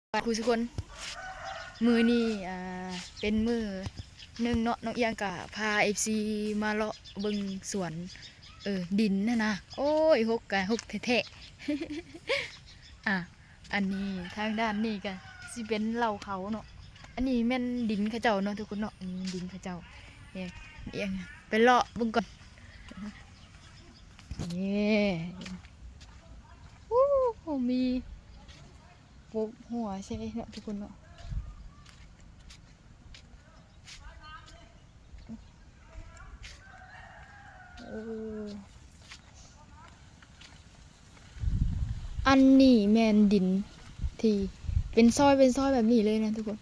ທຸກຄົນ ມື້ນີ້ ອ່າ ເປັນມື້ໜຶ່ງເນາະ ນ້ອງອຽງກະພາເອັຟຊີມາເລາະເບິ່ງສວນ ເອີ ດິນຫັ້ນນະ. ໂອ້ຍ ຮົກກະຮົກແທ້ໆ. ອ່າ ອັນນີ້ທາງດ້ານນີ້ກະຊິເປັນເລົ້າເຂົາເນາະ. ອັນນີ້ແມ່ນດິນເຂົາເຈົ້າເນາະທຸກຄົນເນາະ. ອືມ ດິນເຂົາເຈົ້າ. ນີ້ ອຽງ ໄປເລາະເບິ່ງກ່ອນ. ນີ້ ໂອ້ ມີ ປົກຫົວໃສ່ເນາະທຸກຄົນເນາະ. ເອີ ອັນນີ້ແມ່ນດິນທີ່ເປັນຊອຍເປັນຊອຍແບບນີ້ເລີຍນະທຸກຄົນ.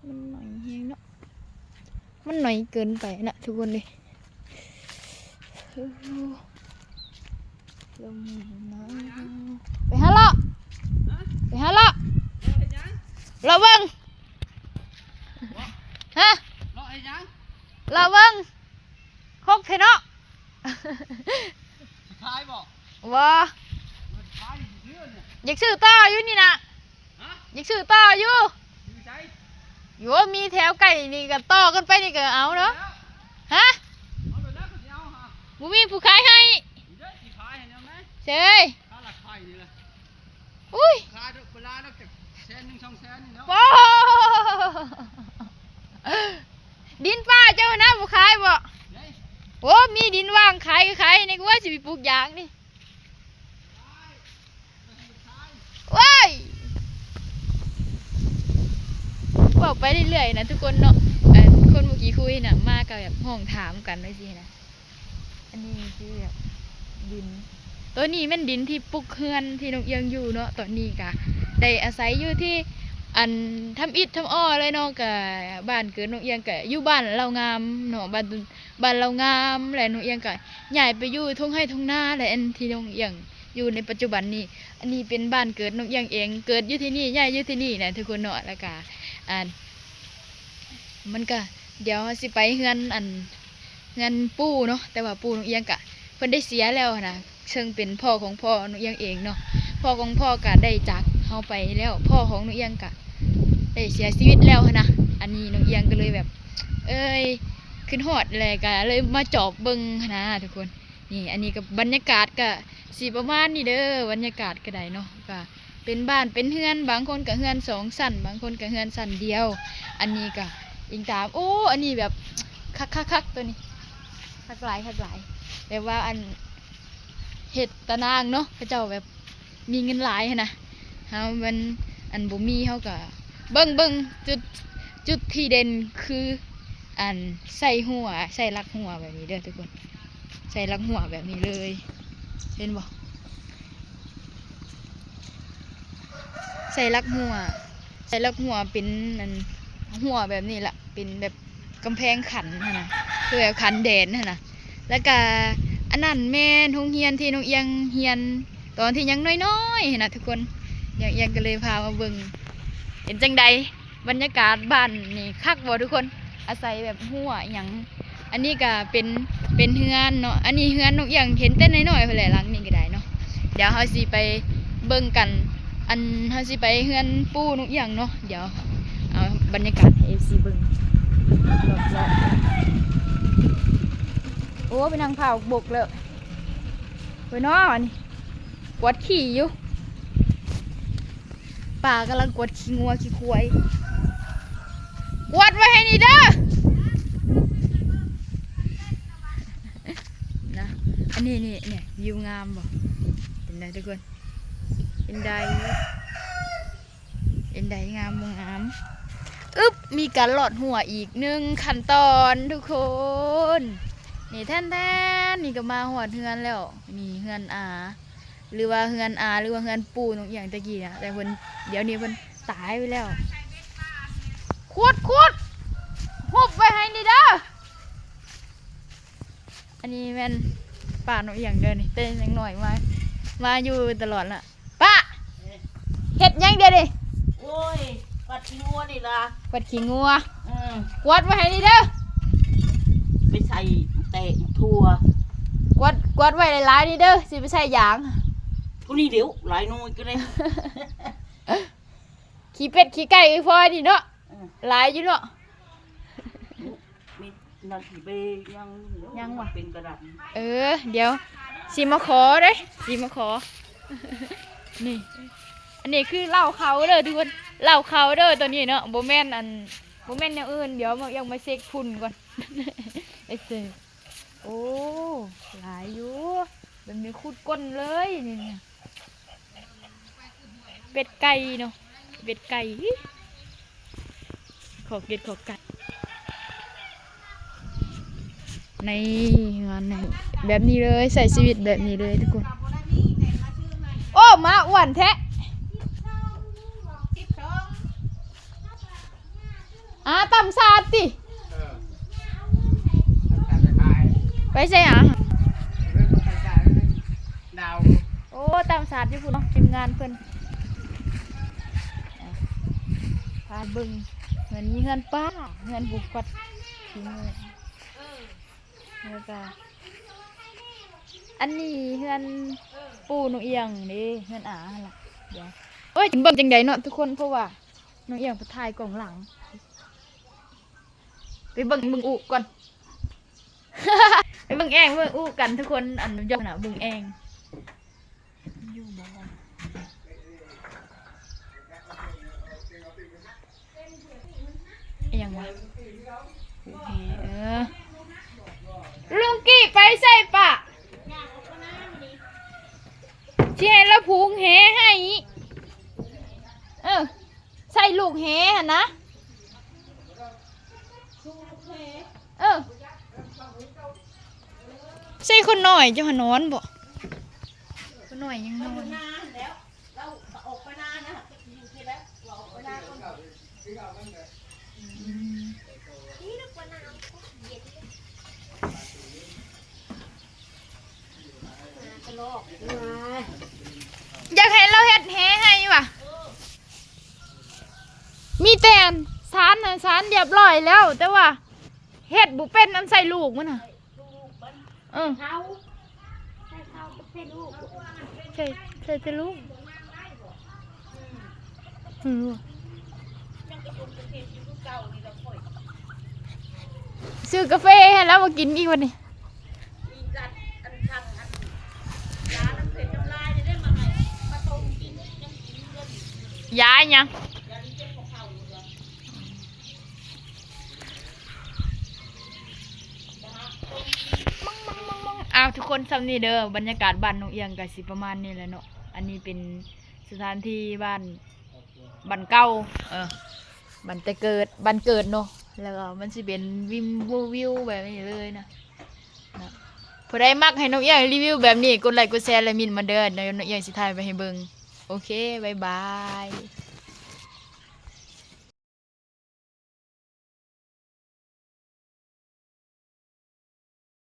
ມັນໜ້ອຍແຮງເນາະ ມັນໜ້ອຍເກີນໄປນະທຸກຄົນເດ້. ໂອ້ ລົງມາ ໄປຫາເລາະ ໄປຫາເລາະ ເລາະເບິ່ງ ຮະ ເລາະເຮັດຫຍັງ ເລາະເບິ່ງ. ຮົກແທ້ເນາະ. ຊິຂາຍບໍ່? ບໍ່ ມັນຂາຍຢູ່ເທື່ອນີ້ ຢາກຊື້ຕໍ່ຢູ່ນີ້ນະ. ຮະ? ຢາກຊື້ຕໍ່ຢູ່. ຢູ່ໃສ? ຢູ່ ມີແຖວໃກ້ນີ້ກະຕໍ່ກັນໄປນີ້ກະເອົາເນາະ. ເອົາແລ້ວ ຮະ? ເອົາແລ້ວ ກະຊິເອົາຫາ ບໍ່ມີຜູ້ຂາຍໃຫ້. ນີ້ເດີ ຊິຂາຍໃຫ້ແນວໃດ? ເຊີຍ ຄາລະໄຂ່ນີ້ລະ. ອຸ້ຍ ຂາຍເດີ ບໍ່ຫຼາຍດອກ ຈັກແສນໜຶ່ງ ສອງແສນນີ້ເນາະ. ໂອ້ ດິນປ່າເຈົ້າຫັ້ນນະ ບໍ່ຂາຍບໍ່? ເດ້ ໂອ້ ມີດິນວ່າງຂາຍກະຂາຍໃຫ້ແດ່ ກະວ່າຊິໄປປູກຢາງນີ້. ໂອ້ຍ ເວົ້າໄປເລື້ອຍໆນະທຸກຄົນເນາະ. ອັນຄົນເມື່ອກີ້ຄຸຍນະ ມາກະແບບຮ້ອງຖາມກັນໄວ້ຊີ້ນະ. ອັນນີ້ຄືແບບດິນ ໂຕນີ້ແມ່ນດິນທີ່ປຸກເຮືອນທີ່ນ້ອງອຽງຢູ່ເນາະ. ຕອນນີ້ກະໄດ້ອາໄສຢູ່ທີ່ ອັນ ທຳອິດທຳອໍເລີຍເນາະ. ກະບ້ານເກີດນ້ອງອຽງກະຢູ່ບ້ານເລົ່າງາມເນາະ ບ້ານ ບ້ານເລົ່າງາມ ແລະ ນ້ອງອຽງກະຍ້າຍໄປຢູ່ທົ່ງໄຮ່ທົ່ງນາ ແລະ ອັນທີ່ນ້ອງອຽງຢູ່ໃນປັດຈຸບັນນີ້ ອັນນີ້ເປັນບ້ານເກີດນ້ອງອຽງເອງ ເກີດຢູ່ທີ່ນີ້ ຍ້າຍຢູ່ທີ່ນີ້ນະທຸກຄົນເນາະ. ແລ້ວກະ ອັນ ມັນກະ ດຽວເຮົາຊິໄປເຮືອນ ອັນ ເຮືອນປູ່ເນາະ ແຕ່ວ່າປູ່ນ້ອງອຽງກະເພິ່ນໄດ້ເສຍແລ້ວຫັ້ນນະ ເຊິ່ງເປັນພໍ່ຂອງພໍ່ນ້ອງອຽງເອງເນາະ. ພໍ່ຂອງພໍ່ກະໄດ້ຈາກເຮົາໄປແລ້ວ ພໍ່ຂອງນ້ອງອຽງກະໄດ້ເສຍຊີວິດແລ້ວຫັ້ນນະ. ອັນນີ້ນ້ອງອຽງກະເລີຍແບບ ເອີຍ ຄຶດຮອດ ແລະ ກະເລີຍມາຈອບເບິ່ງຫັ້ນນະທຸກຄົນ. ນີ້ ອັນນີ້ກະບັນຍາກາດກະຊິປະມານນີ້ເດີ ບັນຍາກາດກະໄດ້ເນາະ ກະເປັນບ້ານເປັນເຮືອນ ບາງຄົນກະເຮືອນສອງຊັ້ນ ບາງຄົນກະເຮືອນຊັ້ນດຽວ. ອັນນີ້ກະອີງຕາມ ໂອ້ ອັນນີ້ແບບຄັກໆໆ ໂຕນີ້ ຄັກຫຼາຍ ຄັກຫຼາຍ ແບບວ່າ ອັນ ເຮັດຕາໜ່າງເນາະ ເຂົາເຈົ້າແບບມີເງິນຫຼາຍຫັ້ນນະ. ເຮົາມັນ ອັນ ບໍ່ມີ ເຮົາກະເບິ່ງ ເບິ່ງຈຸດ ຈຸດທີ່ເດັ່ນຄື ອັນ ໃສ່ຮົ້ວ ໃສ່ຫຼັກຮົ້ວແບບນີ້ເດີທຸກຄົນ ໃສ່ຫຼັກຮົ້ວແບບນີ້ເລີຍ ເຫັນບໍ່? ໃສ່ຫຼັກຮົ້ວ ໃສ່ຫຼັກຮົ້ວເປັນ ອັນ ຮົ້ວແບບນີ້ລະ ເປັນແບບກຳແພງຂັ້ນຫັ້ນນະ ຄືແບບຂັ້ນແດນຫັ້ນນະ. ແລ້ວກະອັນນັ້ນແມ່ນໂຮງຮຽນທີ່ນ້ອງອຽງຮຽນຕອນທີ່ຍັງນ້ອຍໆຫັ້ນນະທຸກຄົນ. ນ້ອງອຽງກະເລີຍພາມາເບິ່ງ ເປັນຈັ່ງໃດ ບັນຍາກາດບ້ານນີ້ຄັກບໍ່ທຸກຄົນ? ອາໄສແບບຮົ້ວອີ່ຫຍັງ. ອັນນີ້ກະເປັນ ເປັນເຮືອນເນາະ ອັນນີ້ເຮືອນນ້ອງອຽງເຫັນແຕ່ນ້ອຍໆພຸ້ນແຫຼະ ຫຼັງນີ້ກະໄດ້ເນາະ. ດຽວເຮົາຊິໄປເບິ່ງກັນ ອັນ ເຮົາຊິໄປເຮືອນປູ່ນ້ອງອຽງເນາະ. ດຽວເອົາບັນຍາກາດໃຫ້ເອັຟຊີເບິ່ງລອບໆ. ໂອ້ ໄປນັ່ງພ້າວບົກແລ້ວ ເວີຍເນາະ ອັນນີ້ກວາດຂີ້ຢູ່. ປ້າກຳລັງກວາດຂີ້ງົວຂີ້ຄວາຍ ກວາດໄວ້ໃຫ້ນີ້ເດີ ນະ. ອັນນີ້ ນີ້ ນີ້ ວິວງາມບໍ່? ເປັນໃດທຸກຄົນ? ເປັນໃດ? ເປັນໃດ? ງາມບໍ່ງາມ? ອຶບ ມີການລອດຮົ້ວອີກໜຶ່ງຂັ້ນຕອນທຸກຄົນ. ນີ້ ແທນໆ ນີ້ກະມາຮອດເຮືອນແລ້ວ. ນີ້ເຮືອນອາ ຫຼືວ່າເຮືອນອາ ຫຼືວ່າເຮືອນປູ່ນ້ອງອຽງແຕ່ກີ້ນະ ແຕ່ເພິ່ນ ດຽວນີ້ເພິ່ນຕາຍໄປແລ້ວ. ຂຸດ ຂຸດ ຮຸບໄວ້ໃຫ້ນີ້ເດີ. ອັນນີ້ແມ່ນປ້ານ້ອງອຽງເດີນີ້ ແຕ່ຍັງນ້ອຍມາ ມາຢູ່ຕະຫຼອດລະ. ປ້າ ເຮັດຫຍັງດຽວນີ້? ໂອ້ຍ ກວາດຂີ້ງົວນີ້ລະ ກວາດຂີ້ງົວ. ເອີ ກວາດໄວ້ໃຫ້ນີ້ເດີ. ໄປໃສ່ແຕະຖົ່ວ ກວາດ ກວາດໄວ້ຫຼາຍໆນີ້ເດີ ຊິໄປໃສ່ຢາງ ຜູ້ນີ້ເດວ ຫຼາຍໜ່ວຍກໍໄດ້ ຂີ້ເປັດຂີ້ໄກ່ອີ່ພໍນີ້ເນາະ ເອີ ຫຼາຍຢູ່ເນາະ ມີ ນັ້ນຊິໄປຍັງ ຍັງຫວະ ເປັນກະດາດ ເອີ ດຽວ ຊິມາຂໍເດ້ ຊິມາຂໍ ນີ້ ອັນນີ້ຄືເລົ້າເຂົ້າເດີທຸກຄົນ ເລົ້າເຂົ້າເດີ ຕອນນີ້ເນາະ ບໍ່ແມ່ນອັນ ບໍ່ແມ່ນແນວອື່ນ ດຽວມາ ຍັງມາເຊັກຝຸ່ນກ່ອນ ເອີ ໂອ້ ຫຼາຍຢູ່ ແບບນີ້ຂຸດກົ້ນເລີຍນີ້ນະ ເປັດໄກ່ເນາະ ເປັດໄກ່ ຂອກເປັດຂອກໄກ່ ໃນເຮືອນນີ້ ແບບນີ້ເລີຍ ໃຊ້ຊີວິດແບບນີ້ເລີຍທຸກຄົນ ໂອ້ ໝາອ້ວນແທ້ ອາ ຕຳສາດຕິ ເອີ ໄປໃສຫາ ດາວ ໂອ້ ຕຳສາດຢູ່ພຸ້ນເນາະ ທີມງານເພິ່ນ ພາເບິ່ງ ເຮືອນນີ້ເຮືອນປ້າ ເຮືອນປູກອດ ແລ້ວກະ ອັນນີ້ເຮືອນປູ່ນ້ອງອຽງເດ້ ເຮືອນອາຫັ້ນລະ ດຽວ ໂອ້ຍ ເບິ່ງຈັ່ງໃດເນາະທຸກຄົນ ເພາະວ່າ ນ້ອງອຽງໄປຖ່າຍກ້ອງຫຼັງ ໄປເບິ່ງ ເບິ່ງອຸກ່ອນ ໄປເບິ່ງແອ່ງ ເບິ່ງອຸກັນທຸກຄົນ ອັນ ເບິ່ງແອ່ງ ຢູ່ບໍ່ ອີຫຍັງວະ ເອີ ລຸງກີ້ໄປໃສປະ ຊິໃຫ້ລາວຜູກແຫໃຫ້ ເອີ ໃສ່ລູກແຫຫັ້ນນະ ເອີ ໃສ່ຄົນນ້ອຍ ເຈົ້າຫານອນບໍ່ ຄົນນ້ອຍຍັງນອນ ຢາກໃຫ້ລາວເຮັດແຫໃຫ້ຫວະ ມີແຕ່ອັນສານນະ ສານລຽບຮ້ອຍແລ້ວ ແຕ່ວ່າເຮັດບໍ່ເປັນ ອັນໃສ່ລູກມັນນະ ເອີ ໃສ່ເຂົ້າ ໃສ່ລູກ ໃສ່ ໃສ່ແຕ່ລູກ ອືມ ຊື້ກາເຟໃຫ້ລາວມາກິນອີກວັນນີ້ ຢາຫຍັງ? ອ້າວ ທຸກຄົນ ສ່ຳນີ້ເດີ ບັນຍາກາດບ້ານນ້ອງອຽງກະຊິປະມານນີ້ແຫຼະເນາະ ອັນນີ້ເປັນສະຖານທີ່ບ້ານ ບ້ານເກົ່າ ເອີ ບ້ານແຕ່ເກີດ ບ້ານເກີດເນາະ ແລ້ວກໍມັນຊິເປັນວິວ ວິວແບບນີ້ເລີຍນະ ເນາະ ຜູ້ໃດມັກໃຫ້ນ້ອງອຽງຣີວິວແບບນີ້ ກົດໄລກົດແຊ ແລະ ມິ້ນມາເດີ ດຽວນ້ອງອຽງຊິຖ່າຍໄປໃຫ້ເບິ່ງ ໂອເຄ ບາຍບາຍ.